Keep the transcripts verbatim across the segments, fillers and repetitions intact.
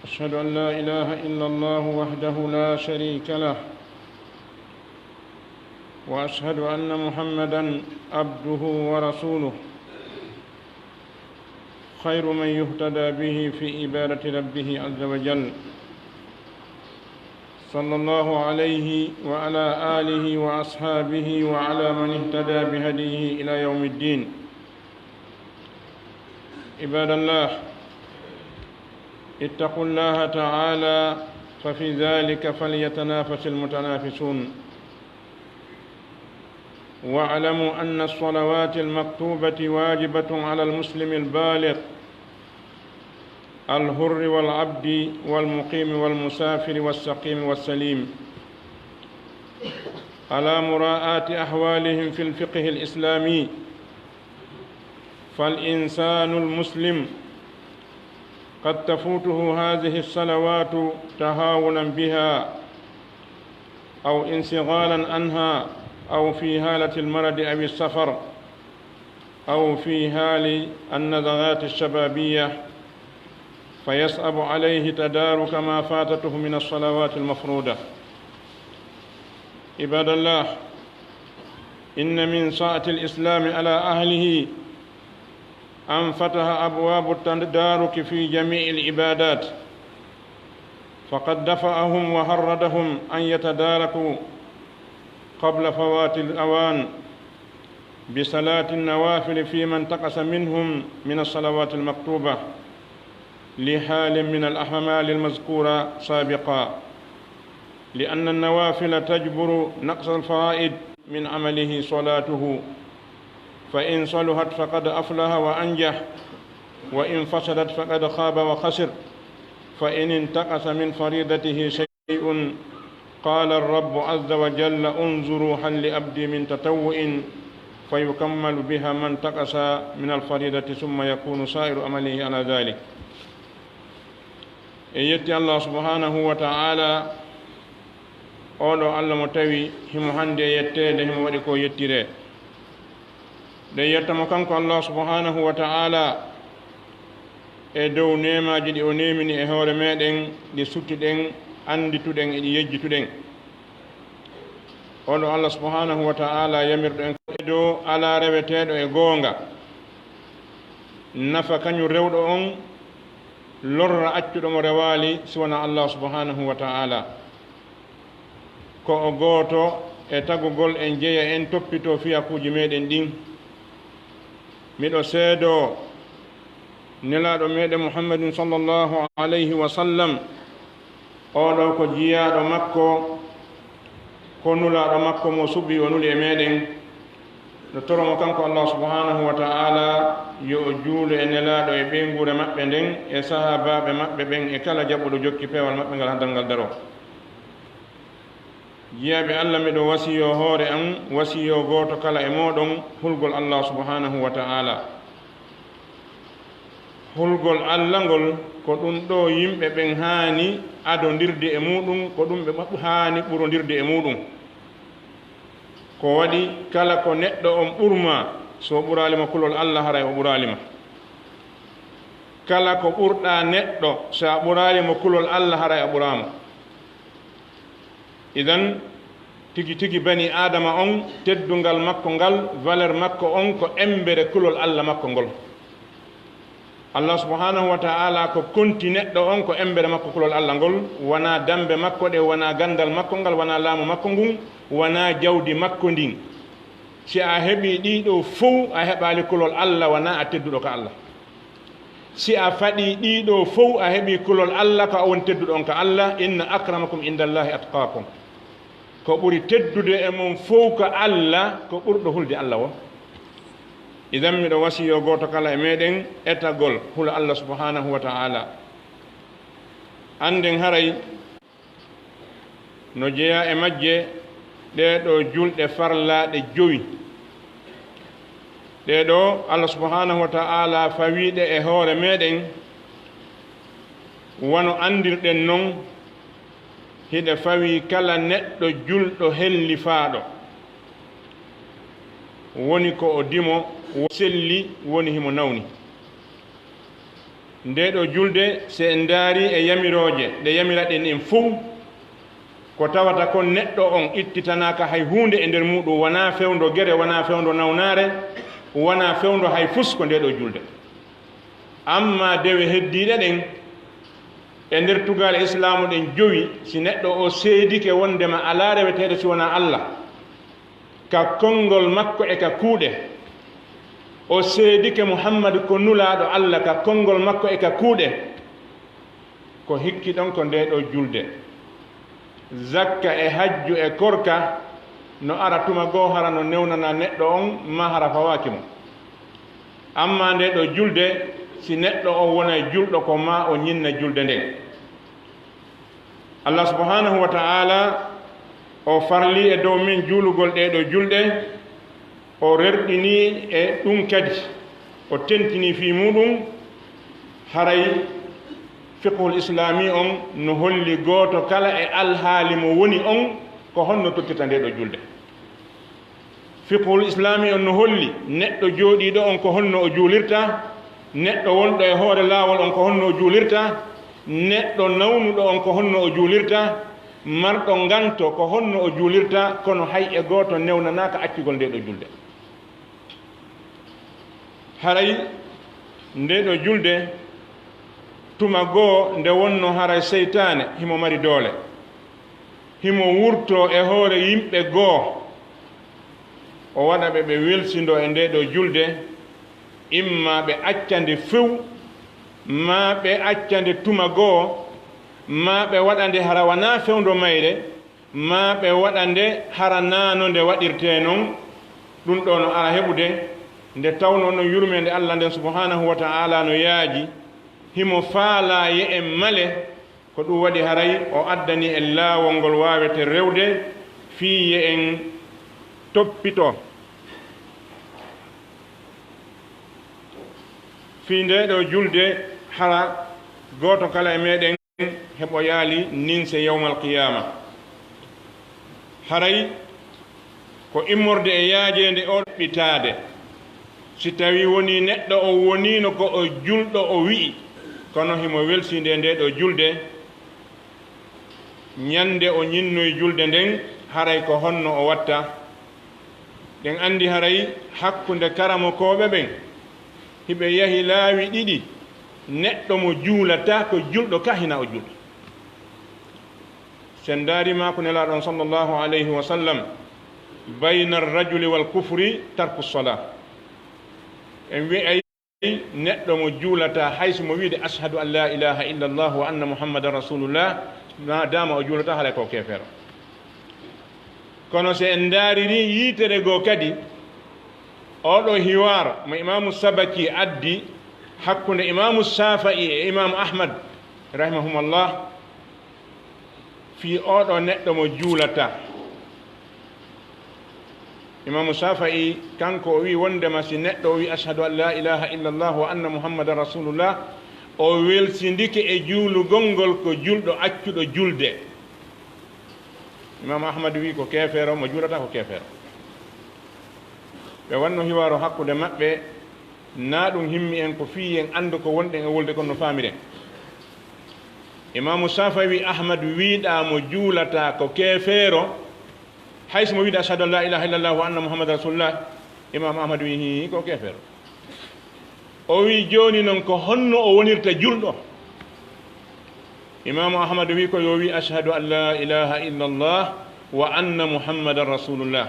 أشهد أن لا إله إلا الله وحده لا شريك له، وأشهد أن محمدا عبده ورسوله، خير من يهتدى به في عبادة ربه عز وجل، صلى الله عليه وعلى آله وأصحابه وعلى من اهتدى بهديه إلى يوم الدين. عباد الله، اتقوا الله تعالى، ففي ذلك فليتنافس المتنافسون. واعلموا أن الصلوات المكتوبة واجبة على المسلم البالغ الحر والعبد والمقيم والمسافر والسقيم والسليم، على مراعاة أحوالهم في الفقه الإسلامي. فالإنسان المسلم قد تفوته هذه الصلوات تهاونا بها أو انشغالا عنها، أو في حالة المرض أو السفر، أو في حال النزغات الشبابية، فيصعب عليه تدارك ما فاتته من الصلوات المفروضة. عباد الله، إن من سعة الإسلام على أهله أن فتح أبواب التدارك في جميع العبادات، فقد دفعهم وحرضهم أن يتداركوا قبل فوات الأوان بصلاة النوافل فيما انتقص منهم من الصلوات المكتوبة لحال من الأعمال المذكورة سابقا، لأن النوافل تجبر نقص الفرائض من عمله صلاته، فإن صلحت فقد أفلح وأنجح، وإن فسدت فقد خاب وخسر، فإن انتقص من فريضته شيء، قال الرب عز وجل: انظروا هل لعبدي من تطوع، فيكمل بها ما انتقص من الفريضة، ثم يكون سائر عمله على ذلك. En yetti Allah subhanahu wa ta'ala, oɗo Allah mo tawi himo hande e yetteede, himo waɗi ko yettiree. Ɗen yetta mo kanko Allah subhanahu wa ta'ala e dow neemaaji ɗi o neemini e hoore meɗen, ɗi suttiɗen, anndituɗen e ɗi yejjituɗen. Oɗo Allah subhanahu wa ta'ala yamirɗo en e dow alaa reweteeɗo e goonga, nafa kañum rewɗo on, lorra accuɗo mo rewaali si wonaa Allah subhanahu wa ta'ala. Ko o gooto e tagugol en, jeya en, toppitoo fiyakuuji meɗen ɗin. Miɗo seedoo Nelaaɗo meɗen Muhammadin sallallahu alayhi wa sallam, oɗo ko jiyaaɗo makko, ko nulaaɗo makko mo suɓi, o nuli e meɗen. No toro mo kanko Allah subhanahu wa ta'ala, yo o juulu e Nelaaɗo e ɓeynguure maɓɓe nden, e sahaabaaɓe maɓɓe ɓen, e kala jaɓuɗo jokki peewal maɓɓe ngal haa darngal daroo. Jiyaaɓe Allah, miɗo wasiyoo hoore an, wasiyoo gooto kala e mooɗon hulgol Allah subhanahu wa ta'ala. Hulgol Allah ngol, ko ɗum ɗo yimɓe ɓen haani adondirde e muuɗum, ko ɗum ɓe ɓa-, haani ɓurondirde e muuɗum. Ko waɗi, kala ko neɗɗo on ɓurmaa, so o ɓuraali mo kulol Allah, haray o ɓuraali ma. Kala ko ɓurɗaa neɗɗo, so a ɓuraali mo kulol Allah, haray a ɓuraama. Idan, tigi tigi bani Aadama on, teddungal makko ngal, valeur makko on, ko embere kulol Allah makko ngol. Allah subhanahu wa ta'ala ko konti neɗɗo on ko embere makko kulol Allah ngol, wonaa dambe makko ɗe, wonaa gandal makko ngal, wonaa laamu makko ngun, wonaa jawdi makko ndin. Si a heɓii ɗii ɗoo fow, a heɓaali kulol Allah, wonaa a tedduɗo ka Allah. Si a faɗii ɗii ɗoo fow, a heɓii kulol Allah, ko a woni tedduɗo on ka Allah. Inna akramakum indallahi atqakum. Ko ɓuri teddude e mon fow ka Allah, ko ɓurɗo hulde Allah woo. Idan, miɗo wasiyoo gooto kala e meɗen etagol hula Allah subhanahu wa ta'ala. Annden haray no jeyaa e majje ɗee ɗoo julɗe farlaaɗe jowi. Ɗee ɗoo, Allah subhanahu wa ta'ala fawiiɗe e hoore meɗen, wano anndirɗen non, hiɗe fawii kala neɗɗo julɗo hellifaaɗo, woni ko o dimo, wo selli, woni himo nawni. Nde ɗo julde, si en ndaari e yamirooje ɗe yamiraɗen en fow, ko tawata kon neɗɗo on ittitanaaka hay huunde e nder muuɗum, wonaa fewndo gere, wonaa fewndo nawnaare, wonaa fewndo hay fus ko nde ɗo julde. Amma dewe heddiiɗe ɗen, e nder tugaale islaamu ɗen jowi, si neɗɗo o seedike wonndema alaa reweteeɗo si wonaa Allah, ka konngol makko e ka kuuɗe, o seedike Muhammadu ko nulaaɗo Allah ka konngol makko e ka kuuɗe, ko hikki ɗon ko nde ɗo julde. Zakka e hajju e korka no ara tuma goo hara no newnana neɗɗo on, maa hara fawaaki mo. Amma nde ɗo julde, si neɗɗo on wonay julɗo, ko maa o ñinna julde nden. Allah subhanahu wa ta'ala o farli e dow men juulugol ɗee ɗo julɗe, o rerɗini e ɗum kadi, o tentini fii muuɗum, haray fiqhul islami on no holli gooto kala e alhaali mo woni on ko honno tottirta nde ɗo julde. Fiqhul islami on no holli neɗɗo jooɗiiɗo on ko honno o juulirta, neɗɗo wonɗo e hoore laawol on ko honno o juulirta, neɗɗo nawnuɗo on ko honno o juulirta, marɗo nganto ko honno o juulirta, kono hay e gooto newnanaaka accugol nde ɗo julde. Haray nde ɗo julde, tuma goo nde wonno haray seytaane himo mari doole, himo wurtoo e hoore yimɓe goo, o waɗa ɓe ɓe welsindoo e nde ɗo julde, imma ɓe acca nde few, maa ɓe acca nde tuma goo, maa ɓe waɗa nde hara wanaa fewndo mayre, maa ɓe waɗa nde hara naa no nde waɗirtee non. Ɗum ɗoo no ara heɓude nde tawnoo non yurmeende Allah nden subhanahu wa ta'ala no yaaji, himo faalaa ye en male. Ko ɗum waɗi haray o addani en laawol ngol waawete rewde fii ye en toppito fii nde ɗo julde, hara gooto kala e meɗen heɓoyaali ninse yawmal qiyaama. Haray ko immorde e yaajeende o ɗaɓɓitaade. Si tawii wonii neɗɗo o woniino ko o julɗo, o wi'i, kono himo welsinde nde ɗo julde, ñande o ñinnoy julde nden, haray ko honno o watta? Ɗen anndi haray hakkunde karamokooɓe ɓen, hiɓe yahi laawi ɗiɗi, neɗɗo mo juulataa ko julɗo ka hina o julɗo. Sen ndaari maaku Nelaaɗo on sallallahu alayhi wa sallam, bayna ar-rajuli wal kufri tarku s-salaa. En wi'ay neɗɗo mo juulataa hay si mo wiide ashhadu an laa ilaaha illa Allah wa anna Muhammadan rasulullah, ma daama o juulataa, haray ko keefeero. Kono si en ndaaririi yiitere goo kadi, oo ɗoo hiwaar mo Imaamu Sabaki addi hakkunde Imaamu Saafa'i e Imaamu Ahmad rahimahumallah, fii oo ɗoo neɗɗo mo juulataa. Imaamu Saafa'i, kanko o wi'i wonndema si neɗɗo o wi'i ashhadu an laa ilaaha illa Allah wa anna Muhammadan rasulullah, o welsindike e juulugol ngol ko julɗo accuɗo julde. Imaamu Ahmad wi'i ko keefeero, mo juulataa ko keefeero. Ɓe wanno hiwaaro hakkunde maɓɓe, naa ɗum himmi en ko fii en anndu ko wonɗen e wolde kon no faamiren. Imaamu Saafa'i wi'i Ahmad wi'aa mo juulataa ko keefeero, hay si mo wi'ii ashhadu an laa ilaaha illallah wa anna Muhammadan rasulullah, Imaamu Ahmad wi'i hii ko keefeero. O wi'i jooni non ko honno o wonirta julɗo? Imaamu Ahmad wi'i ko yo wi'i ashhadu an laa ilaaha illallah wa anna Muhammadan rasulullah.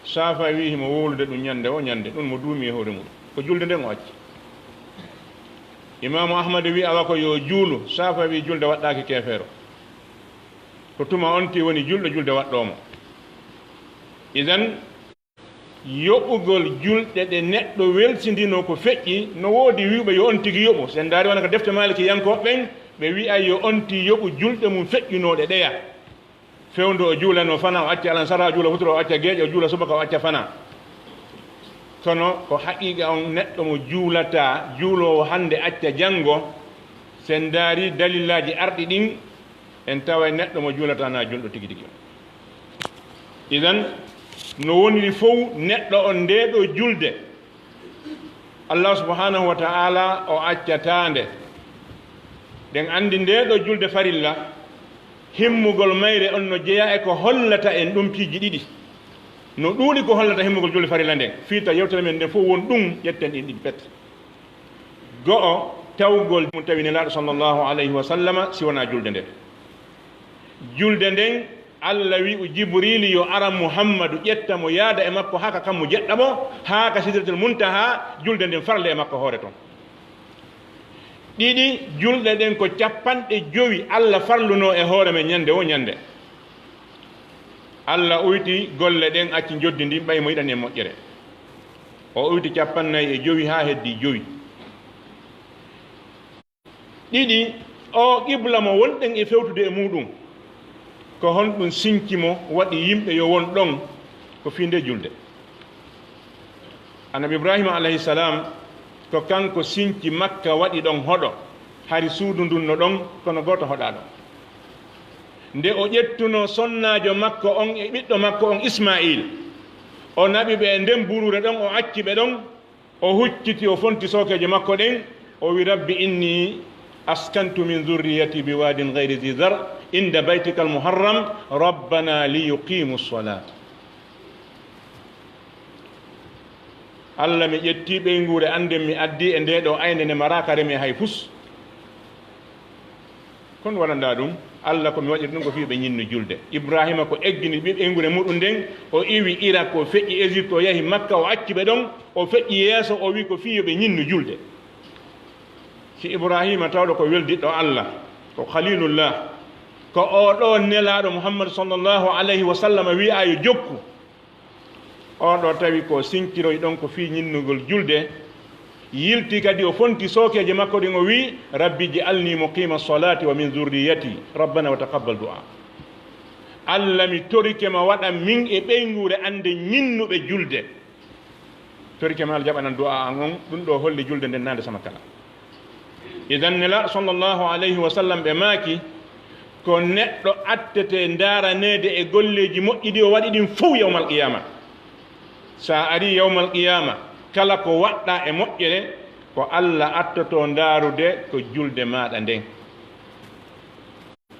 Saafa'i wi'i himo wowlude ɗum ñande o ñande, ɗum mo duumi e hoore mum. Ko julde nden o acci. Imaamu Ahmad wi'i awa ko yo juulu, Saafa'i wi'i julde waɗɗaaki keefeero. Ko tuma on tigi woni julɗo, julde waɗɗoo mo. Idan, yoɓugol julɗe ɗe neɗɗo welsindinoo ko feƴƴi, no woodi wi'uɓe yo on tigi yoɓu. Si en ndaari wona ko defte maalikiyankooɓe ɓen, ɓe wi'ay yo on tigi yoɓu julɗe mum feƴƴunooɗe ɗeya. Fewndo o juulanoo fanaa, o acca alansara, o juula futuro, o acca geeƴe, o juula subaka, o acca fanaa. Kono ko haqiiqa on, neɗɗo mo juulataa, juuloowo hannde acca janngo, si en ndaari dalillaaji arɗi ɗin, en taway neɗɗo mo juulataa na julɗo tigi tigi. Idan, no woniri fow, neɗɗo on nde ɗo julde, Allah subhanahu wa ta'ala o accataa nde. Eɗen anndi ndee ɗoo julde farilla, himmugol mayre on no jeyaa e ko hollata en ɗum piiji ɗiɗi. No ɗuuɗi ko hollata himmugol julde farilla nden. Fii taw yewtere men nden fof won ɗum, ƴetten ɗin ɗiɗi pet. Go'o, tawgol mo tawi Nelaaɗo sallallahu alayhi wa sallama si wonaa julde nden. Julde nden, Alla wi'u Jibriili yo ara Muhammadu ƴetta mo yaada e makko haa ka kammu jeɗɗaɓo, haa ka Sidratul Muntaha, julde nden farle e makko hoore ton. Ɗiɗi, julɗe ɗen ko capanɗe jowi Alla farlunoo e hoore men ñande woo ñande. Alla uyti golle ɗen, acci njoddi ndin, ɓay mo yiɗani en moƴƴere. O uyti capannay e jowi haa heddi jowi. Ɗiɗi, oo qibla mo wonɗen e fewtude e muuɗum, ko honɗum sinci mo waɗi yimɓe yo won ɗon? Ko fii ndee julde. Annabi Ibrahima alayhi salam, ko kanko sinci Makka waɗi ɗon hoɗo, hari suudu ndun no ɗon, kono gooto hoɗaa ɗon. Nde o ƴettunoo sonnaajo makko on e ɓiɗɗo makko on Ismaayil, o naɓi ɓe e nden buruure ɗon, o acci ɓe ɗon, o hucciti, o fonti sookeeje makko ɗen, o wi: "Rabbi inni askantu min zurriyati bi wadin gayri zi zar inda baytika al muharram, rabbana li yuqimu solat." Alla, mi ƴettii ɓeynguure an nden, mi addii e ndee ɗoo aynde nde maraaka reme hay fus. Kono waɗanɗaa ɗum, Alla, ko mi waɗiri ɗum ko fii ɓe ñinnu julde. Ibraahiima ko eggini ɓi-, ɓeynguure muuɗum nden, o iwi Irak, o feƴƴi Égypte, o yahi Makka, o acci ɓe ɗon, o feƴƴi yeeso, o wi ko fii yo ɓe ñinnu julde. Si Ibraahiima tawɗo ko weldiɗɗo Alla, ko Khaliilullah, ko oo ɗoo Nelaaɗo Muhammad sallallahu alayhi wa sallam wi'aa yo jokku, oo ɗoo tawi ko sinkiroy ɗon ko fii ñinnugol julde, yilti kadi o fonti sookeeje makko ɗin, o wi'i: "Rabbi ij'alni muqima salati wa min zurriyati, rabbana wa taqabbal du'a." Alla, mi torike ma waɗan min e ɓeynguure an nden ñinnuɓe julde. Torike ma Alla jaɓanan du'a an on, ɗum ɗoo holli julde nden naande sama kala. Idan Nelaaɗo sallallahu alayhi wa sallam ɓe maaki, ko neɗɗo attete ndaaraneede e golleeji moƴƴi ɗi o waɗi ɗin fow yawmal qiyaama. Sa arii yawmal qiyaama, kala ko waɗɗaa e moƴƴere, ko Alla attotoo ndaarude ko julde maaɗa nden.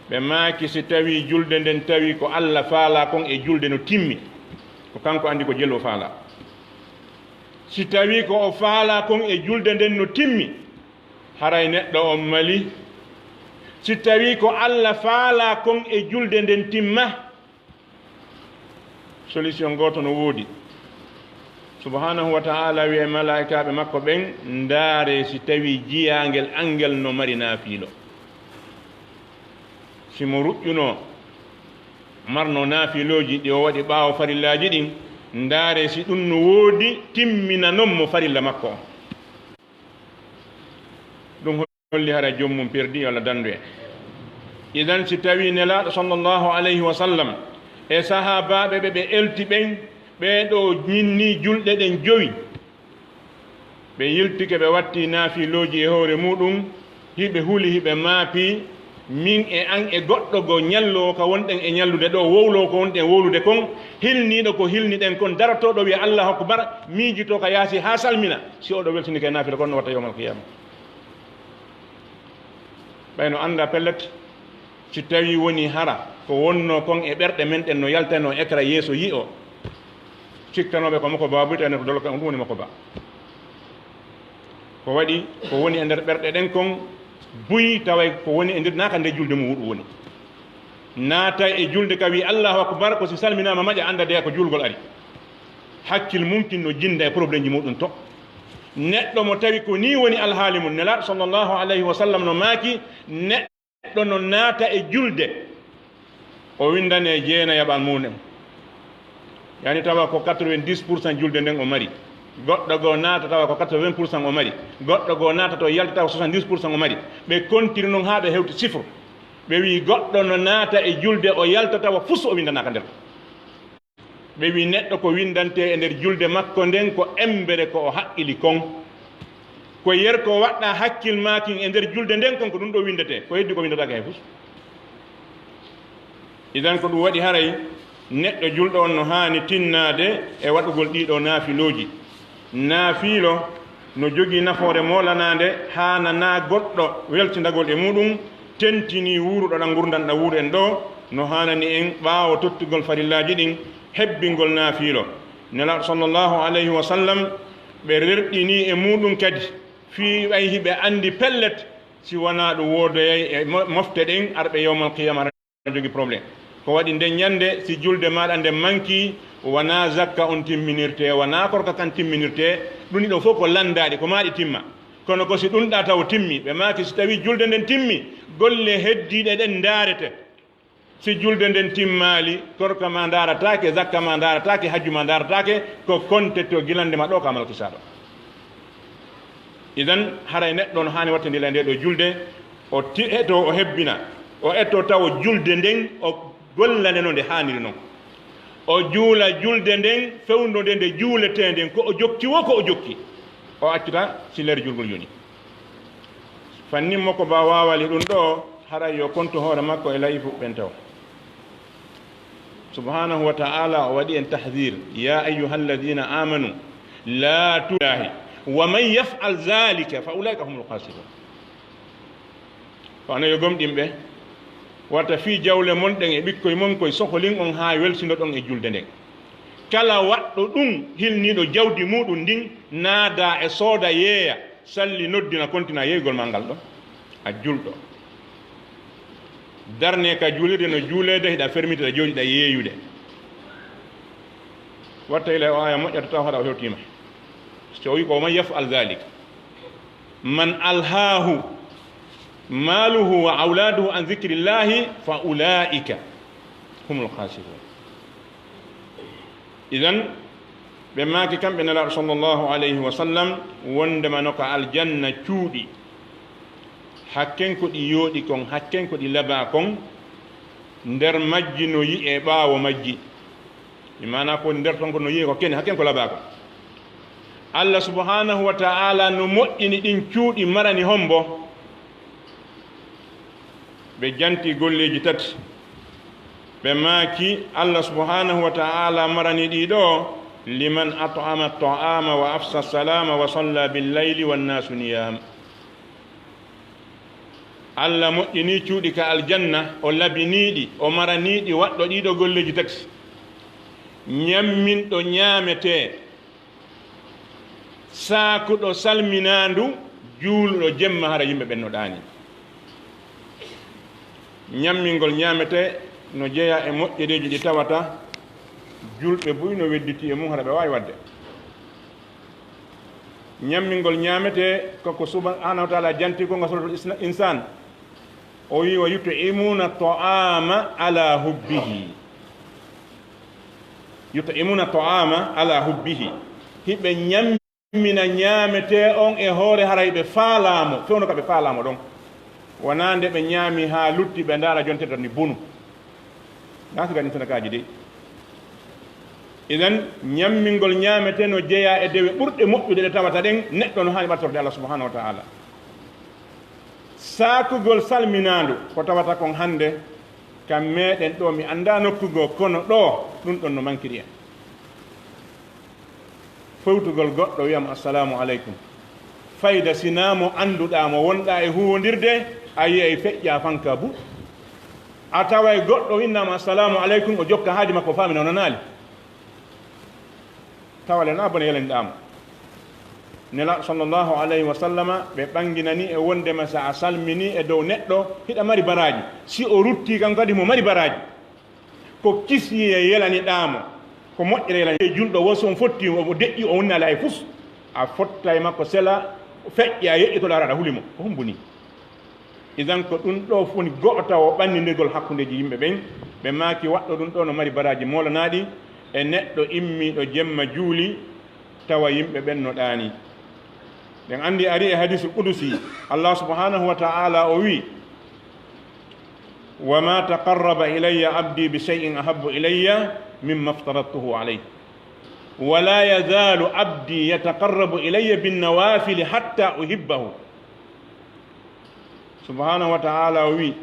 Ɓe maaki, si tawii julde nden tawii ko Alla faalaa kon e julde no timmi, ko kanko anndi ko jelu o faalaa. Si tawii ko o faalaa kon e julde nden no timmi, haray neɗɗo on mali. Si tawii ko Alla faalaa kon e julde nden timma, solution gooto no woodi. Subhaanahu wa ta'ala wi'ay malaa'ikaaɓe makko ɓen, ndaaree si tawii jiyaangel angel no mari naafiilo. Si mo ruƴƴunoo, marnoo naafiilooji ɗi o waɗi ɓaawo farillaaji ɗin, ndaaree si ɗum no woodi, timminanon mo farilla makko on. Ɗum holli hara joom mum perdi, yo Allah danndu en. Idan, si tawii Nelaaɗo sallallahu alayhi wa sallam e sahaabaaɓe ɓe ɓe elti ɓen, ɓee ɗoo ñinnii julɗe ɗen jowi, ɓe yiltike, ɓe watti naafiilooji e hoore muuɗum, hiɓe huli, hiɓe maapi, min e an e goɗɗo goo ñalloowo ka wonɗen e ñallude ɗoo, wowloowo ko wonɗen wowlude kon, hilniiɗo ko hilniɗen kon, darotooɗo wi'a Allahu Akbar, miijitoo ka yaasi haa salmina, si oɗo weltinike e naafila kon no watta yawmal qiyaama. Ɓay no annda pellet, si tawii wonii hara ko wonnoo kon e ɓerɗe men ɗen no yaltanoo écran yeeso yi'oo, cikkanooɓe ko moko baa buy, tawi ko doloka on ɗum woni moko baa. Ko waɗi ko woni e nder ɓerɗe ɗen kon buy, taway ko woni e nder, naa ka nder julde mum ɗum woni. Naatay e julde ka wi Allahu Akbar, ko si salminaama maƴa, annda de ko juulgol ari. Hakkil mum kin no jinnda e problèmeji muuɗum to. Neɗɗo mo tawi ko nii woni alhaali mum, Nelaaɗo sallallahu alayhi wa sallam no maaki, neɗɗo no naata e julde, o winndane jeenayaɓal muuɗum. Yani tawa ko quatre-vingt-dix pour cent julde nden o mari. Goɗɗo goo naata tawa ko quatre-vingts pour cent o mari. Goɗɗo goo naata to yalta tawa soixante-dix pour cent o mari. Ɓe kontiri non haa ɓe hewti sifru. Ɓe wi'i goɗɗo no naata e julde, o yalta tawa fus o winndanaaka nder. Ɓe wi'i neɗɗo ko winndantee e nder julde makko nden ko embere ko o haqqili kon. Ko yer ko waɗɗaa hakkil maa kin e nder julde nden kon, ko ɗum ɗoo winndetee, ko heddi ko winndataake hay fus. Idan ko ɗum waɗi haray neɗɗo julɗo on no haani tinnaade e waɗugol ɗii ɗoo naafilooji. Naafiilo No jogii nafoore moolanaande, haananaa goɗɗo weltindagol e muuɗum, tentinii wuuruɗo ɗam ngurndan ɗam wuuruɗen ɗoo, no haanani en ɓaawo tottugol farillaaji ɗin, hebbingol naafiilo. Nelaaɗo sallallahu alayhi wa sallam, ɓe rerɗinii e muuɗum kadi, fii ɓay hiɓe anndi pellet, si wanaa ɗum woodoyay e mo-, mofte ɗen arɓe yawmal qiyaama. Jogi problème. Ko waɗi nden ñannde, si julde maaɗa nden manki, wanaa zakka on timminirtee, wanaa korka kan timminirtee, ɗum ɗiɗo fof ko lanndaaɗi, ko maaɗi timma. Kono ko si ɗum ɗa taw timmi, ɓe maaki si tawii julde nden timmi, golle heddiiɗe ɗen ndaarete. Si julde nden timmaali, korka ma ndaarataake, zakka ma ndaarataake, hajju ma ndaarataake, ko konte to gilande ma ɗo ka malkisaaɗo. Idan, haray neɗɗo no haani wattindira e nde ɗo julde, o ti-, heto o hebbina, o etto tawo julde nden, o gollane no nde haaniri non. O juula julde nden, fewndo nde nde juuletee nden, ko o jokki wo ko o jokki. O accita si leer julgol yoni. Fannin mo ko ba waawali ɗum ɗo, haray yo kontu hoore makko e layifu ɓen taw. Subhanahu wa ta'ala o waɗi en tahdir, "Ya ayyuhalladhina amanu, la tu-, wa man yaf'al dhalika fa ulaika humul khasirun." Kono yo gomɗinɓe, wata fii jawle mon ɗen e ɓikkoy mon koy soholin on haa welsindoɗon e julde nden. Kala waɗɗo ɗum, hilniiɗo jawdi muuɗum ndin, naada e sooda yeeya, salli noddina kontina yeeygol ma ngal ɗo. A julɗo. Darne ka juulirde no juuleede, hiɗa fermita, hiɗa jooɗi, hiɗa yeeyude. Watta ila o aya moƴƴata taw haɗa o hewtiima. So o wi ko man yaf'al dhalik. Man alhaahu maaluhu wa awlaaduhu an dhikrillahi fa ulaika humul khasirun. Idan, ɓe maaki kamɓe Nelaaɗo sallallahu alayhi wa sallam, wondema no ka aljanna cuuɗi, hakken ko ɗi yooɗi kon, hakken ko ɗi labaa kon, nder majji no yi'ee ɓaawo majji. Mi maana ko nder ton ko no yi'ee ko kene, hakken ko labaa kon. Allah subhanahu wa ta'ala no moƴƴini ɗin cuuɗi marani hombo. Ɓe janti golleeji tati. Ɓe maaki, Allah subhanahu wa ta'ala marani ɗi ɗo, "Liman at'ama ta'ama wa afsa salama wa salla bil layli wan nasu niyam." Allah moƴƴini cuuɗi ka aljanna, o labini ɗi, o marani ɗi waɗɗo ɗi ɗo golleeji tati. Ñamminɗo ñaametee, saakuɗo salminaandu, juuluɗo jemma hara yimɓe ɓen no ɗaani. Ñammingol ñaametee no jeyaa e moƴƴereeji ɗi tawata julɓe buy no wedditi e mum hara ɓe waawi waɗde. Ñammingol ñaametee ko ko subhanahu wa ta'ala janti ko nga suratul Isna-, Insaan. O wi, "Wa yut'imuna ta'ama ala hubbihi." "Yut'imuna ta'ama ala hubbihi." Hiɓe ñammina ñaametee on e hoore haray ɓe faalaamo, fewndo ka ɓe faalaamo ɗon. Wonaa nde ɓe ñaami haa lutti ɓe ndaara jonte tan ni bonu. Naa si gani sadakaaji de. Idan, ñammingol ñaametee no jeyaa e dewe ɓurɗe moƴƴude ɗe tawata ɗen, neɗɗo no haani ɓattorde Allah subhanahu wa ta'ala. Saakugol salminaandu ko tawata kon hannde, kam meɗen ɗo, mi anndaa nokku goo, kono ɗo ɗum ɗon no mankiri en. Fowtugol goɗɗo, wiyam, "Assalamu aleykum." Fayda, sinaa mo annduɗaa, mo wonɗaa e huuwondirde, a yi'ay feƴƴaa fanka bu. A taway goɗɗo winnaama, "Assalamu aleykum," o jokka haaju makko, faami no nanaali. Tawale na bone yelaniɗaamo. Nela sallallahu alayhi wa sallama, ɓe ɓanginani e wondema sa a salmini e dow neɗɗo, hiɗa mari baraaji. Si o rutti kan kadi mo mari baraaji. Ko kisiyee yelaniɗaamo, ko moƴƴere yelani. E julɗo wo so on fotti, o deƴƴi, o wonnaali hay fus. A fottay makko sela, feƴƴa, yeƴƴotoɗo, ara aɗa huli mo. Ko humbuni. Idan ko ɗum ɗo woni go'otawo ɓannindirgol hakkundeeji yimɓe ɓen. Ɓe maaki, waɗɗo ɗum ɗo no mari baraaji moolanaaɗi e neɗɗo immiiɗo jemma juuli, tawa yimɓe ɓen no ɗaani. Ɗen anndi ari e hadiisul qudusi, Allah subhanahu wa ta'ala o wi, "Wa ma taqarraba ilayya abdi bi shay'in ahabbu ilayya mimma aftaradtuhu alayhi. Wa la yazalu abdi yataqarrabu ilayya bin nawafili hatta uhibbahu." Subhanahu wa ta'ala o wi,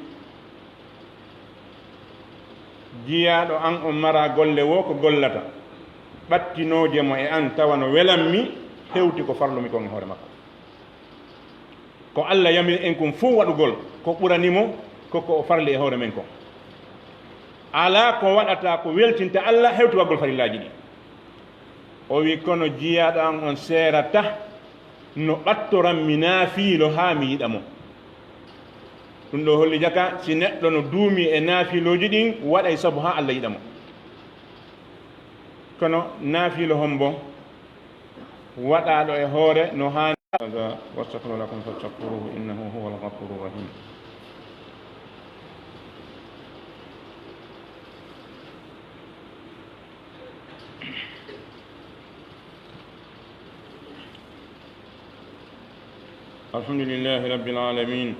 "Jiyaaɗo an on mara golle wo ko gollata, ɓattinooje mo e an tawa no welammi, hewti ko farlumi kon e hoore makko. Ko Allah yamiri en kon fow waɗugol, ko ɓurani mo ko ko o farli e hoore men kon. Alaa ko waɗata ko weltinta Allah hewti waɗugol farillaaji ɗin. O wi, "Kono jiyaaɗo an on seerata no ɓattoran mi naafiilo haa mi yiɗa mo." Ɗum ɗo holli jaka, si neɗɗo no duumi e naafiilooji ɗin, waɗay sabu haa Allah yiɗa mo. Kono naafiilo hombo waɗaaɗo e hoore no haani. هذا واستغفر لكم فاستغفروه إنه هو الغفور الرحيم. الحمد لله رب العالمين.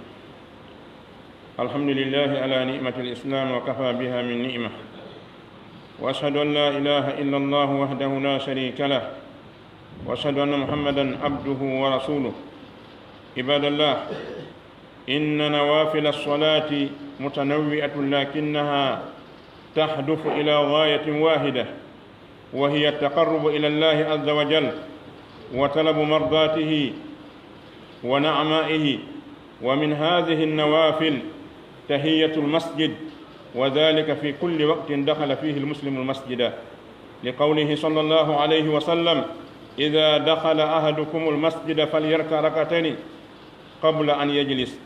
الحمد لله على نعمة الإسلام وكفى بها من نعمة. وأشهد أن لا إله إلا الله وحده لا شريك له. وأشهد أن محمدا عبده ورسوله. عباد الله، إن نوافل الصلاة متنوعة لكنها تهدف إلى غاية واحدة، وهي التقرب إلى الله عز وجل وطلب مرضاته ونعمائه. ومن هذه النوافل تحية المسجد، وذلك في كل وقت دخل فيه المسلم المسجد، لقوله صلى الله عليه وسلم: "إذا دخل أحدكم المسجد فليركع ركعتين قبل أن يجلس".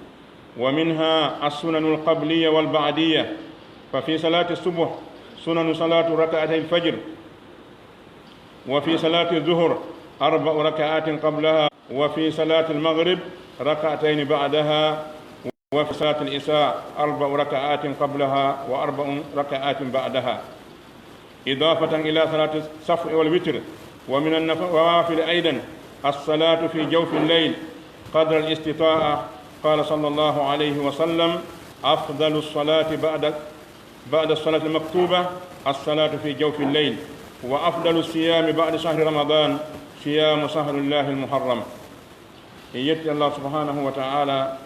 ومنها السنن القبلية والبعدية، ففي صلاة الصبح سنن صلاة ركعتي الفجر، وفي صلاة الظهر أربع ركعات قبلها، وفي صلاة المغرب ركعتين بعدها، وفي صلاة العشاء أربع ركعات قبلها وأربع ركعات بعدها، إضافة إلى صلاة الشفع والوتر. ومن النوافل أيضا الصلاة في جوف الليل قدر الاستطاعة. قال صلى الله عليه وسلم: "أفضل الصلاة بعد بعد الصلاة المكتوبة الصلاة في جوف الليل، وأفضل الصيام بعد شهر رمضان صيام شهر الله المحرم". En yetti Allah subhanahu wa ta'ala,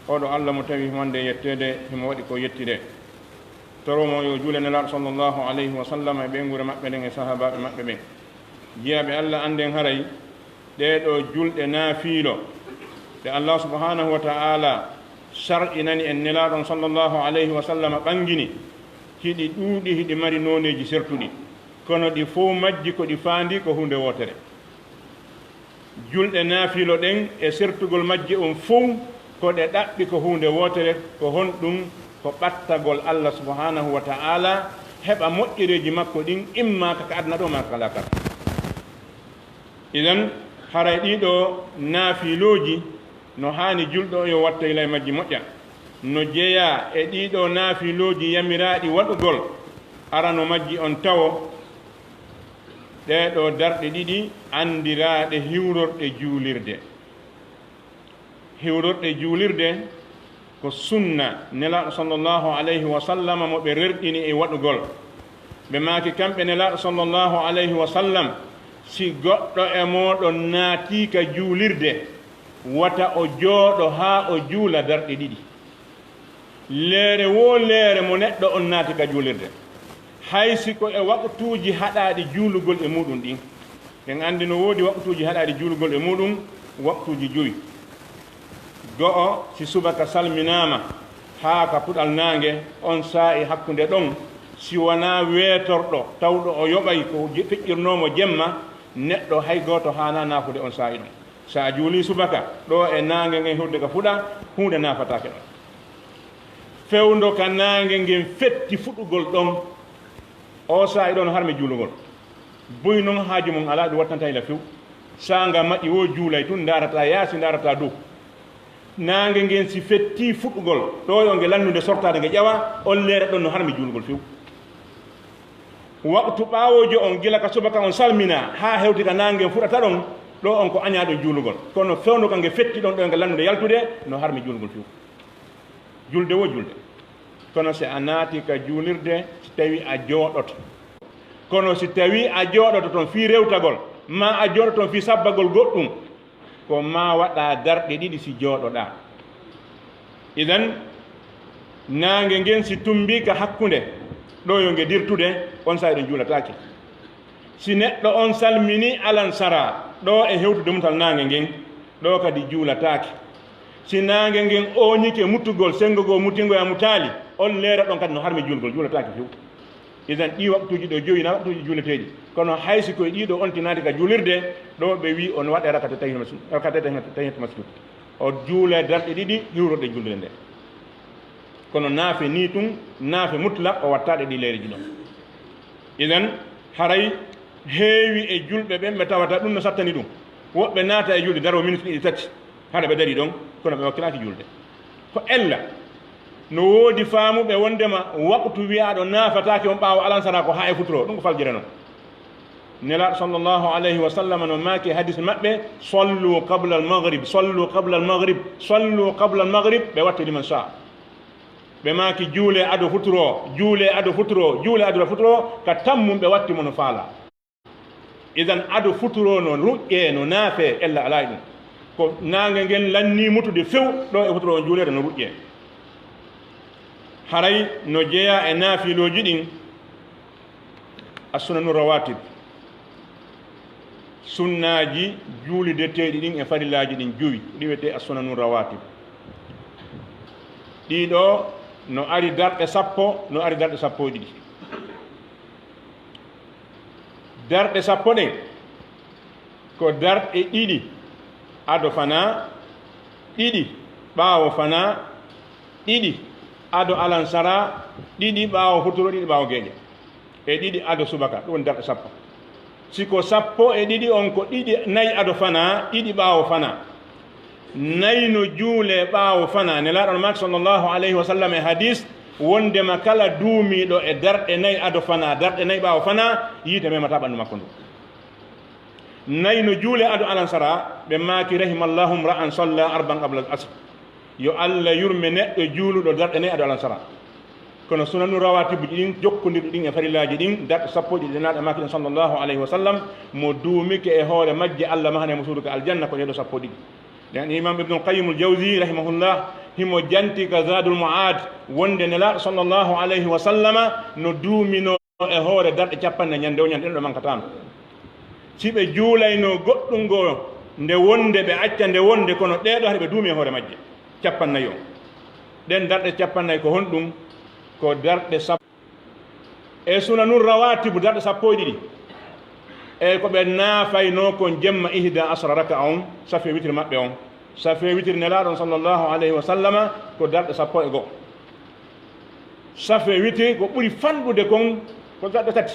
oɗo Allah mo tawi himo hande yetteede, himo waɗi ko yettide. Toro mo yo juule Nelaaɗo sallallahu alayhi wa sallam e ɓeynguure maɓɓe nden e sahaabaaɓe maɓɓe ɓen. Jiyaaɓe Allah, annden haray ɗee ɗoo julɗe naafiilo ɗe Allah subhanahu wa ta'ala shar'inani en, Nelaaɗo on sallallahu alayhi wa sallam ɓangini, hiɗi ɗuuɗi, hiɗi mari nooneeji sertuɗi, kono ɗi fow majji ko ɗi faandi ko huunde wootere. Julɗe naafiilo ɗen e sertugol majje on fow ko ɗe ɗaɓɓi ko huunde wootere, ko honɗum? Ko ɓattagol Allah subhanahu wa ta'ala, heɓa moƴƴereeji makko ɗin, imma ka, ka aduna ɗoo, maa ka laakara. Idan, haray ɗii ɗoo naafiilooji no haani julɗo o yo wattoylay majji moƴƴa. No jeyaa e ɗii ɗoo naafiilooji yamiraaɗi waɗugol, arano majji on tawo ɗee ɗoo darɗe ɗiɗi anndiraaɗe hiwrorɗe juulirde. Hiwrorɗe juulirde ko sunna Nelaaɗo sallallahu alayhi wa sallam mo ɓe rerɗini e waɗugol. Ɓe maaki kamɓe Nelaaɗo sallallahu alayhi wa sallam, si goɗɗo e mooɗon naatii ka juulirde, wota o jooɗo haa o juula darɗe ɗiɗi. Leere woo leere mo neɗɗo on naati ka juulirde, hay si ko e waqtuuji haɗaaɗi juulugol e muuɗum ɗin. En anndi no woodi waqtuuji haɗaaɗi juulugol e muuɗum, waqtuuji jowi. Go'o, si subaka salminaama haa ka puɗal naange, on saa'i hakkunde ɗon, si wanaa weetorɗo tawɗo o yoɓay ko je-, feƴƴirnoo mo jemma, neɗɗo hay gooto haanaa naafude on saa'i ɗon. Si a juulii subaka ɗoo e naange ngen hirde ka fuɗa, huunde naafataake ɗon. Fewndo ka naange ngen fetti fuɗugol ɗon, oo saa'i ɗoo no harmi juulugol. Buy non haaju mun alaa, ɗum wattanta ila few. Saanga maƴi woo juulay tun, ndaarataa yaasi, ndaarataa dow. Naange ngen si fettii fuɗugol, ɗoo yo nge lannude sortaade nge ƴawa, on leere ɗon no harmi juulugol few. Waqtu ɓaawoojo on, gila ka subaka on salminaa haa hewti ka naange ngen fuɗata ɗon, ɗoo on ko añaa ɗon juulugol. Kono fewndo ka nge fetti ɗon, ɗoo nge lannude yaltude, no harmi juulugol few. Julde woo julde. Kono si a naati ka juulirde, si tawi a jooɗoto. Kono si tawi a jooɗoto ton fii rewtagol, maa a jooɗoto ton fii sabbagol goɗɗum, ko maa waɗaa darɗe ɗiɗi si jooɗoɗaa. Idan, naange ngen si tumbii ka hakkunde, ɗoo yo nge dirtude, on saa'i ɗon juulataake. Si neɗɗo on salminii alansaraa, Ɗo e hewtude mutal naange ngen, ɗo kadi juulataake. Si naange ngen ooñike muttugol, senngo goo mutingo e a mutaali, on leera ɗon kadi no harmi juulgol, juulataake few. Idan ɗii waqtuuji ɗo jowi na waqtuuji juuleteeɗi. Kono hay si koye ɗii ɗo on tinaade ka juulirde, ɗo ɓe wii on waɗa rakata tahiyatul masjid, rakata tahiyatul masjid. O juula darɗe ɗiɗi hiwrorɗe juulirde nde. Kono naafe nii tun, naafe mutlaq o wattaade ɗi leereeji ɗon. Idan haray heewi e julɓe ɓen ɓe tawata ɗum no sattani ɗum. Woɓɓe naata e julde daroo miniti ɗiɗi tati, hara ɓe darii ɗon, kono ɓe wakkilaaki julde. Ko ella, no woodi faamuɓe wondema waqtu wi'aaɗo naafataake on ɓaawo alansara ko haa e futuro, ɗum ko faljere non. Nelaaɗo sallallahu alayhi wa sallam no maaki e hadis maɓɓe, "Sallu qabla al-maghrib, sallu qabla al-maghrib, sallu qabla al-maghrib." Ɓe watti liman sha. Ɓe maaki, "Juule ado futuro, juule ado futuro, juule ado futuro," ka tammum ɓe watti mo no faala. Idan ado futuro no ruƴƴee, no naafee, ella alaa e ɗum. Ko naange ngen lannii mutude few, ɗo e futuro on juuleede no ruƴƴee. Haray no jeyaa e naafilooji ɗin, as-sunanu rawatib, sunnaaji juulideteeɗi ɗin e farillaaji ɗin jowi, ɗi wiyetee as-sunanu rawatib. Ɗii ɗoo no ari darɗe sappo, no ari darɗe sappo e ɗiɗi. Darɗe sappo ɗen ko darɗe ɗiɗi ado fanaa, ɗiɗi ɓaawo fanaa, ɗiɗi ado alansara, ɗiɗi ɓaawo futuro, ɗiɗi ɓaawo geeƴe, e ɗiɗi ado subaka. Ɗum woni darɗe sappo. Si ko sappo e ɗiɗi on, ko ɗiɗi, nayi ado fanaa, ɗiɗi ɓaawo fanaa. Nayi no juulee ɓaawo fanaa. Nelaaɗo on maaki sallallahu alayhi wa sallam e hadis, wondema kala duumiiɗo e darɗe nayi ado fanaa, darɗe nayi ɓaawo fanaa, yiite memataa ɓanndu makko ndu. Nayi no juulee ado alansara, ɓe maaki, "Rahimallahu mra'an salla arban qabla al-asr." Yo Allah yurme neɗɗo juuluɗo darɗe nayi ado alansara. Kono sunanu rawatibuji ɗin, jokkondirɗi ɗin e farillaaji ɗin, darɗe sappo e ɗiɗi ɗe Nelaaɗo maaki ɗen sallallahu alayhi wa sallam, mo duumike e hoore majje, Allah mahane mo suudu ka aljanna, ko ɗee ɗoo sappo e ɗiɗi. Nden Imam Ibnul Qayyim al-Jawzi rahimahullah, himo janti ka Zadul Ma'ad, wonde Nelaaɗo sallallahu alayhi wa sallama no duuminoo e hoore darɗe capanɗe ñande o ñande, ɗen ɗo mankataano. Si ɓe juulayno goɗɗum goo nde wonde, ɓe acca nde wonde, kono ɗee ɗoo haɗa ɓe duumi e hoore majje. Capanɗe nayi o. Ɗen darɗe capanɗe nayi ko honɗum? Ko darɗe sappo. E sunanu rawatibu darɗe sappo e ɗiɗi. E ko ɓe naafaynoo kon jemma ihda asra raka on, safe witiri maɓɓe on. Safe witiri Nelaaɗo on sallallahu alayhi wa sallama ko darɗe sappo e go'o. Safe witiri ko ɓuri fanɗude kon ko darɗe tati.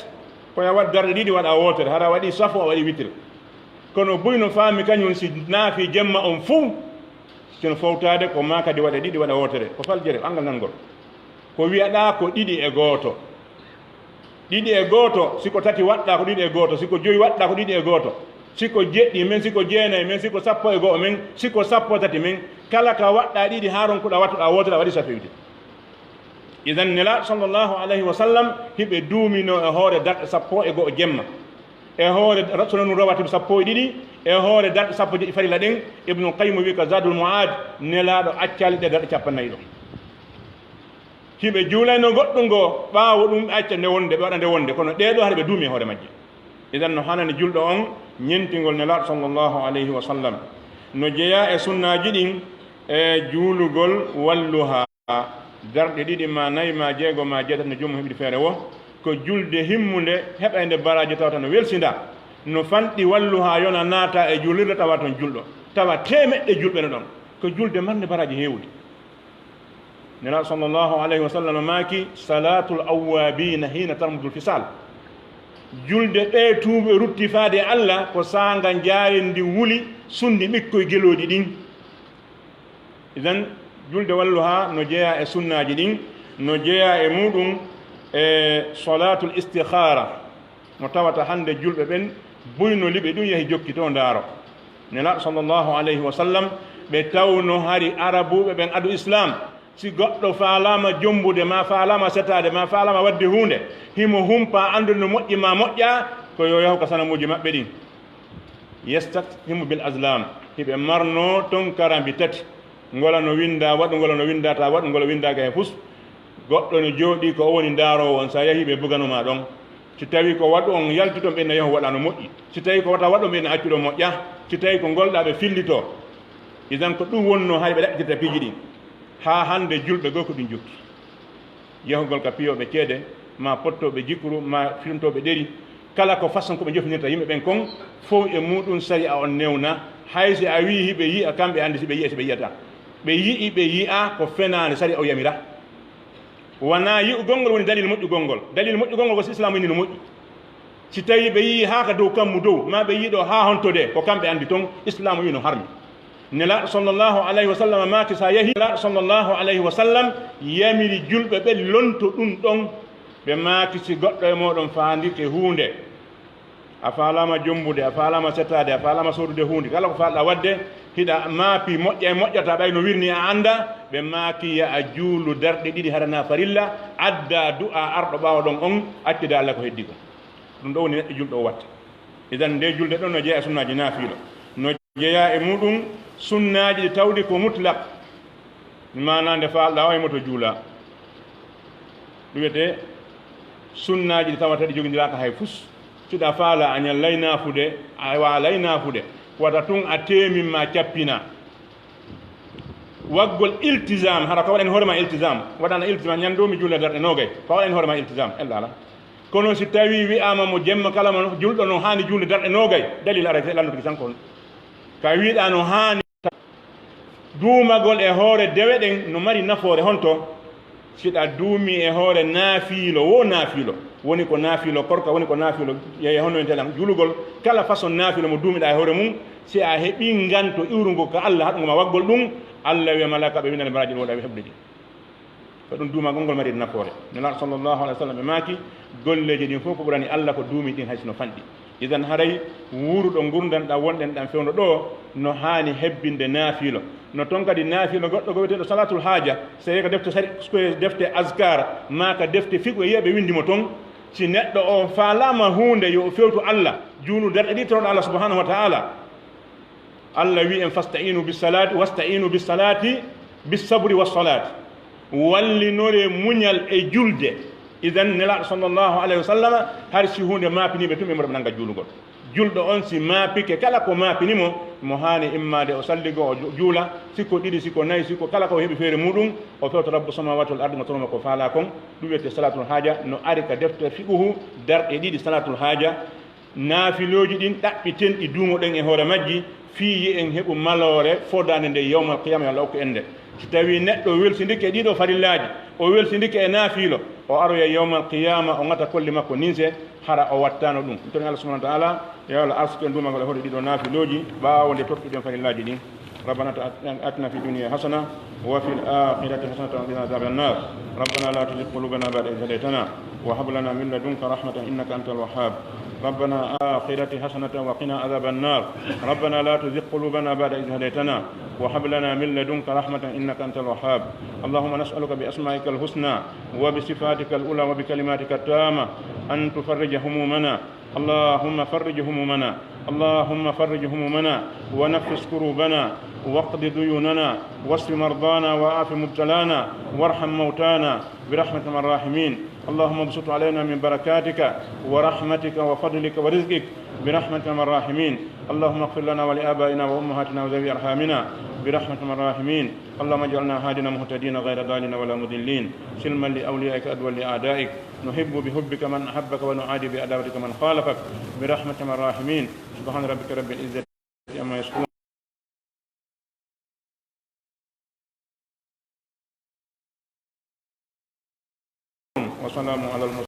Ko ya waɗ darɗe ɗiɗi waɗa wootere, hara waɗi safo, a waɗi witiri. Kono buy no faami kañum si naafi jemma on fuu, si no fowtaade ko maa kadi waɗa ɗiɗi waɗa wootere, ko faljere, ɓanngal nangol. Ko wi'aɗaa ko ɗiɗi e gooto. Ɗiɗi e gooto, si ko tati waɗɗaa ko ɗiɗi e gooto, si ko joyi waɗɗaa ko ɗiɗi e gooto, si ko jeɗɗi men, si ko jeenayi men, si ko sappo e go'o men, si ko sappo e tati men, kala ka waɗɗaa ɗiɗi haa ronkuɗaa wattuɗaa wootere, a waɗi safe witiri. Idan Nelaaɗo sallallahu alayhi wa sallam hiɓe duuminoo e hoore darɗe sappo e go'o jemma, e hoore ra-, sunanu rawatib sappo e ɗiɗi, e hoore darɗe sappo e jeɗɗi farilla ɗen. Ibnul Qayyim wi'i ka Zadul Mu'ad, Nelaaɗo accaali ɗe darɗe capanɗe nayi ɗo. Hiɓe juulayno goɗɗum goo, ɓaawo ɗum ɓe acca nde wonde, ɓe waɗa nde wonde, kono ɗee ɗoo haɗa ɓe duumi e hoore majje. Idan no hanani julɗo on ñentingol Nelaaɗo sallallahu alayhi wa sallam. No jeyaa e sunnaaji ɗin e juulugol walluhaa, darɗe ɗiɗi maa nayi maa jeego maa jeetati no joomum heɓiri feere woo, ko julde himmunde heɓaynde baraaji tawata no welsindaa, no fanɗi walluhaa yona naata e juulirde tawa ton julɗo, tawa teemeɗɗe julɓe no ɗon. Ko julde marnde baraaji heewude. Nelaaɗo sallallahu alayhi wa sallam maaki, "Salaatul awwaabiina hiina tarmudul fisaal." Julde ɓee tuuɓe rutti faade e Allah ko saanga njaayeendi wuli sunndi ɓikkoy gelooɗi ɗin. Idan, julde walluhaa no jeyaa e sunnaaji ɗin, no jeyaa e muuɗum e salaatul istikhaara. Mo tawata hannde julɓe ɓen buy no liɓi ɗum yahi jokki to ndaaro. Nelaaɗo sallallahu alayhi wa sallam, ɓe tawno hari Arabuuɓe ɓen adu Islaam. Si goɗɗo faalaama jombude, maa faalaama setaade, maa faalaama waɗde huunde, himo humpa anndude no moƴƴi maa moƴƴaa, ko yo yahu ka sanamuuji maɓɓe ɗin. Yastakhimu bil azlam, hiɓe marnoo ton karambi tati. Ngola no winndaa waɗu, ngola no winndaa taa waɗu, ngola winndaaka heen fus. Goɗɗo no jooɗii ko o woni ndaaroowo on, so a yahii ɓe buganoo maa ɗon. Si tawii ko waɗu on yaltuɗon ɓe no yahu waɗa no moƴƴi, si tawii ko wata waɗu ɓe no accuɗon moƴƴa, si tawii ko ngolɗaa ɓe fillitoo. Idan ko ɗum wonnoo hay ɓe ɗaɓɓitirta piiji ɗin. Haa hannde julɓe goo ko ɗum jokki. Yahugol ka piyooɓe ceede, maa pottooɓe jikru, maa fillintooɓe ɗeri, kala ko façon ko ɓe jofinirta yimɓe ɓen kon, fow e muuɗum sariya on newna, hay si a wi'i hiɓe yi'a, kamɓe anndi si ɓe yi'a, si ɓe yi'ata. Ɓe yi'i, ɓe yi'a ko fenaande sariya o yamira. Wanaa yi'ugol ngol woni dalil moƴƴugol ngol. Dalil moƴƴugol ngol ko si Islaamu inni no moƴƴi. Si tawii ɓe yi'i haa ka dow kammu dow, maa ɓe yi'i ɗo haa honto de, ko kamɓe anndi ton, Islaamu wi'i no harmi. Nelaaɗo sallallahu alayhi wa sallam maaki, sa yahi, Nelaaɗo sallallahu alayhi wa sallam yamiri julɓe ɓe lonto ɗum ɗon. Ɓe maaki, si goɗɗo e mooɗon faandike huunde, a faalaama jombude, a faalaama setaade, a faalaama soodude huunde, kala ko faalɗaa waɗde, hiɗa maapi moƴƴa e moƴƴata ɓay no wirni a annda, ɓe maaki, ya a juulu darɗe ɗiɗi hara na farilla, adda du'a arɗo ɓaawo ɗon on, accida Allah ko heddi ko. Ɗum ɗo woni neɗɗo julɗo o watta. Idan nde julde ɗon no jeyaa e sunnaaji naafiilo. No jeyaa e muɗum sunnaaji ɗi tawɗi ko mutlaq. Maanaa nde faalɗaa o e moto juula. Ɗum wiyetee sunnaaji ɗi tawata ɗi jogindiraaka hay fus. Siɗa faala a ñallay naafude, a waalay naafude. Wata tun a teemin ma cappina. Waggol iltisam, hara ko waɗani hoore ma iltisam. Waɗana iltisam, ñande o mi juula darɗe noogay. Ko waɗani hoore ma iltisam, ella ala. Kono si tawii wi'aama mo jemma kala mo julɗo no haani juulde darɗe noogay, dalil ara lanndotigi sanko on. Ka wi'ɗaa no haani duumagol e hoore dewe ɗen no mari nafoore honto? Siɗa duumi e hoore naafiilo, wo naafiilo. Woni ko naafiilo korka, woni ko naafiilo yeeye hono en telan juulugol. Kala façon naafiilo mo duumiɗaa e hoore mum, si a heɓii nganto iwrungo ka Allah haɗungo ma waggol ɗum, Allah wi'a malaaka ɓe winndande baraaji ɗum waɗa ɓe heɓude ɗi. Ko ɗum duumagol ngol mari nafoore. Nelaaɗo sallallahu alayhi wa sallam ɓe maaki, golleeji ɗin fof ko ɓurani Allah ko duumi ɗin hay si no fanɗi. Idan haray wuuruɗo ngurndan ɗan wonɗen ɗan fewndo ɗo no haani hebbinde naafiilo. No ton kadi naafiilo goɗɗo ko wiyeteeɗo salaatul haaja, so yehi ka defte sari, ko e defte askar, maa ka defte fiqhu e yi'a ɓe winndi mo ton. Si neɗɗo o faalaama huunde yo o fewtu Allah, juulu darɗe ɗi toroɗo Allah subhanahu wa ta'ala. Allah wi'i en, "Fasta'inu bis salati, wasta'inu bis salati, bis sabri was salati." Wallinoree muñal e julde. Idan Nelaaɗo sallallahu alayhi wa sallam, har si huunde maapinii ɓe tun, ɓe mboɗo nanga juulugol. Julɗo on si maapike kala ko maapini mo, mo haani immaade o salligo, o ju-, juula, sikko ɗiɗi, sikko nayi, sikko kala ko heɓi feere muɗum, o fewta Rabbu samawati wal ardi, mo toro mo ko faalaa kon. Ɗum wiyetee salaatul haaja, no ari ka defte fiqhu, darɗe ɗiɗi salaatul haaja. Naafilooji ɗin ɗaɓɓiten ɗi duumoɗen e hoore majji, fii yo en heɓu maloore fodaande nde yawmal qiyaama, yo Allah okku en nde. Si tawii neɗɗo welsindike e ɗiɗo farillaaji, o welsindike e naafiilo, o aroya yawmal qiyaama, o ŋata kolli makko ninse, hara o wattaano ɗum. Ɗum toni Allah subhanahu wa ta'ala, yo Allah arsuku en duumagol e hoore ɗiɗo naafilooji, ɓaawo nde tottuɗen farillaaji ɗin. ربنا آتنا في الدنيا حسنة وفي الآخرة حسنة وقنا عذاب النار. ربنا لا تزغ قلوبنا بعد إذ هديتنا وهب لنا من لدنك رحمة إنك أنت الوهاب. ربنا آخرة حسنة وقنا عذاب النار. ربنا لا تزغ قلوبنا بعد إذ هديتنا وهب لنا من لدنك رحمة إنك أنت الوهاب. اللهم نسألك بأسمائك الحسنى وبصفاتك العلى وبكلماتك التامة أن تفرج همومنا. اللهم فرج همومنا، اللهم فرج همومنا، ونفس كروبنا، واقض ديوننا، واشف مرضانا، وعاف مبتلانا، وارحم موتانا برحمتك يا أرحم الراحمين. اللهم ابسط علينا من بركاتك ورحمتك وفضلك ورزقك برحمتك يا أرحم الراحمين. اللهم اغفر لنا ولآبائنا وأمهاتنا وذوي أرحامنا برحمتك يا أرحم الراحمين. اللهم اجعلنا هادين مهتدين غير ضالين ولا مضلين، سلما لأوليائك عدوا لأعدائك. نحب بحبك من أحبك ونعادي بعداوتك من خالفك برحمتك يا أرحم الراحمين. سبحان ربك رب العزة عما يصفون. وسلام على المرسلين.